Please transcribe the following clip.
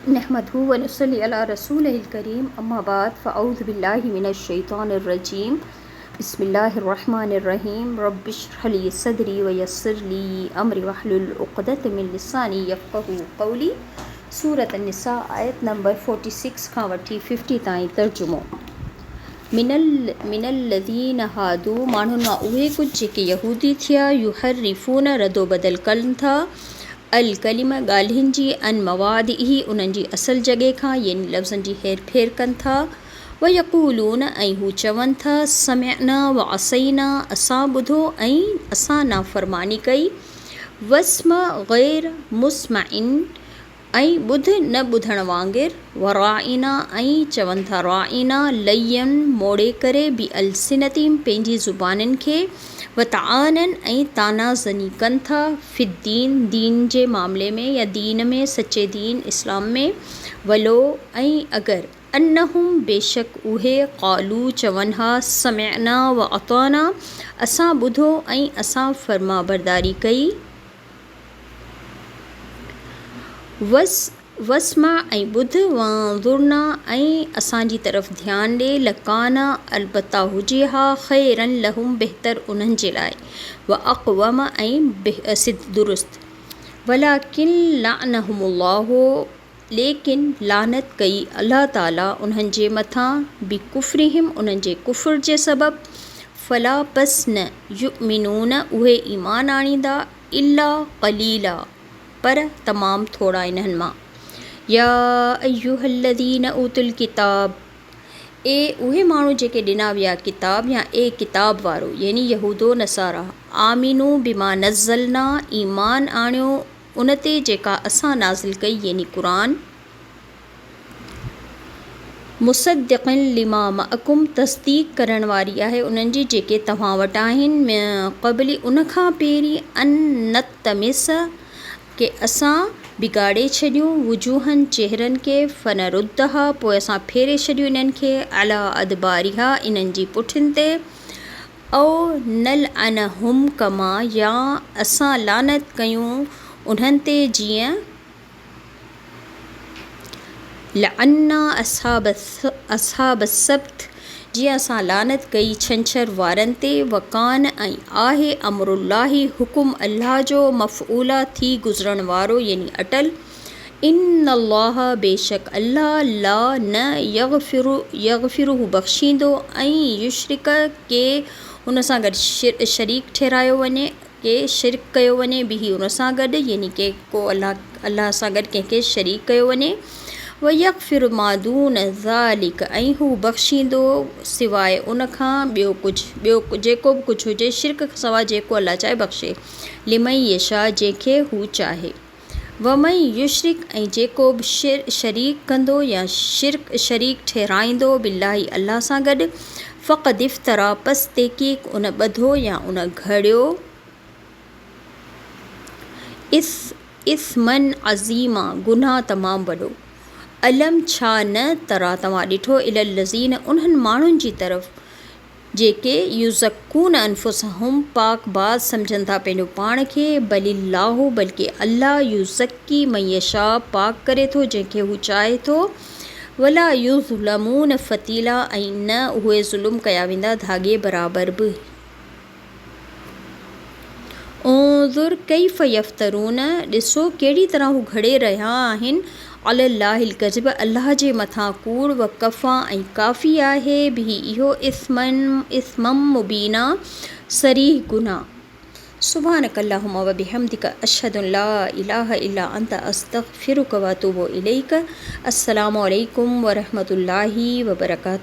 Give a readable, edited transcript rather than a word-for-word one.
نحمده ونصلي علي رسوله الڪريم اما بعد فاعوذ بالله من الشيطان الرجيم بسم الله الرحمن الرحيم رب اشرح لي صدري ويسر لي امري واحلل عقدة من لساني يفقهوا قولي سورة النساء آيت نمبر 46 کان وٺي 50 تائين ترجمو من الذين هادو ماڻهن مان اهي ڪجهه جيڪي يهودي ٿيا يحرفون ردوبدل ڪن ٿا الڪلم، ڳالهين جي، عن مواضعه، انهن جي اصل جڳهه کان، يعني لفظن جي هير ڦير ڪن ٿا، ويقولون، ۽ هو چون ٿا، سمعنا وعصينا، اسان ٻڌو ۽ اسان نافرماني ڪئي، واسمع غير مسمع، ۽ ٻڌ نه ٻڌڻ وانگر، وراعنا، ۽ چون ٿا راعنا، ليا، موڙي ڪري، بالسنتهم، پنهنجي زبانن کي، وطعانا، ۽ طعنه زني ڪن ٿا، في الدين، دين جي معاملي ۾ يا دين ۾، سچي دين، اسلام، ۾، ولو، ۽ اگر، انهم، بيشڪ اهي، قالو، چون ها، سمعنا واطعنا، اسان ٻڌو ۽ اسان فرمانبرداري ڪئي. واسمع ۽ ٻڌ، وانظرنا ۽ اسان جي طرف ڌيان ڏي، لڪان البته هجي ها، خيرا لهم بهتر انهن جي لاء، واقوم ۽ درست. ولڪن لعنهم الله ليڪن لعنت ڪئي الله تعالي انهن جي مٿان، بڪفرهم انهن جي ڪفر جي سبب، فلا پس نه، يؤمنون اهي ايمان آڻيندا، الا قليلا پر تمام ٿورا انهن مان. يا ايها الذين اوتوا الڪتاب اي اهي ماڻهو جيڪي ڏنا ويا ڪتاب يا اي ڪتاب وارو يعني يهود و نصارا آمنوا بما نزلنا ايمان آڻيو ان تي جيڪا اسان نازل ڪئي يعني قرآن، مصدقا لما معڪم تصديق ڪرڻ واري آهي انهن جي جيڪي توهان وٽ آهن، من قبل ان کان پهرين ان نطمس ڪي اسان بگاڙي ڇڏيون وجوها چهرن کي فنردها پوء اسان ڦيري ڇڏيون انهن کي علي ادبارها انهن جي پٺين تي او نلعنهم ڪما يا اسان لعنت ڪيون انهن تي جيئن لعنا اصحاب السبت جيئن اسان لعنت ڪئي ڇنڇر وارن تي وڪان ۽ آهي امر الله حڪم الله جو مفعولا ٿي گذرڻ وارو يعني اٽل ان الله بيشڪ الله لا نه يغفر يغفر هو بخشيندو ان يشرڪ ڪي ان سان گڏ شريڪ ٺهرايو وڃي ڪي شرڪ ڪيو وڃي به ان سان گڏ يعني ڪي ڪو الله الله سان گڏ ڪنهن کي شريڪ ڪيو وڃي ويغفر ما دون ذلڪ ۽ هو بخشيندو سواء ان کان ٻيو ڪجهه ٻيو جيڪو به ڪجهه هجي شرڪ کان سواء جيڪو الله چاهي بخشي لمن يشاء جنهن کي هو چاهي. ومن يشرڪ ۽ جيڪو به شريڪ ڪندو يا شرڪ شريڪ ٺهرائيندو بالله الله سان گڏ فقد افتريٰ پس تحقيق ان ٻڌو يا ان گهڙيو اثما عظيما گناهه تمام وڏو. الم ڇا نه تريٰ توهان ڏٺو الي الذين انهن ماڻهن جي طرف جيڪي يزڪون انفسهم پاڪ باز سمجهن ٿا پنهنجو پاڻ کي، بل الله بلڪه الله يزڪي من يشاء پاڪ ڪري ٿو جنهن کي هو چاهي ٿو، ولا يظلمون فتيلا ۽ نه اهي ظلم ڪيا ويندا ڌاڳي برابر به. انظر ڪيف يفترون ڏسو ڪهڙي طرح هو گهڙي رهيا آهن علي الله الڪذب الله جي مٿان ڪوڙ وڪفيٰ ۽ ڪافي آهي به اهو اثما اثما مبينا صريح گناھ. سبحانک اللهم وبحمدک اشهد ان لا اله الا انت استغفرک واتوب اليک السلام عليڪم ورحمة الله وبرڪاته.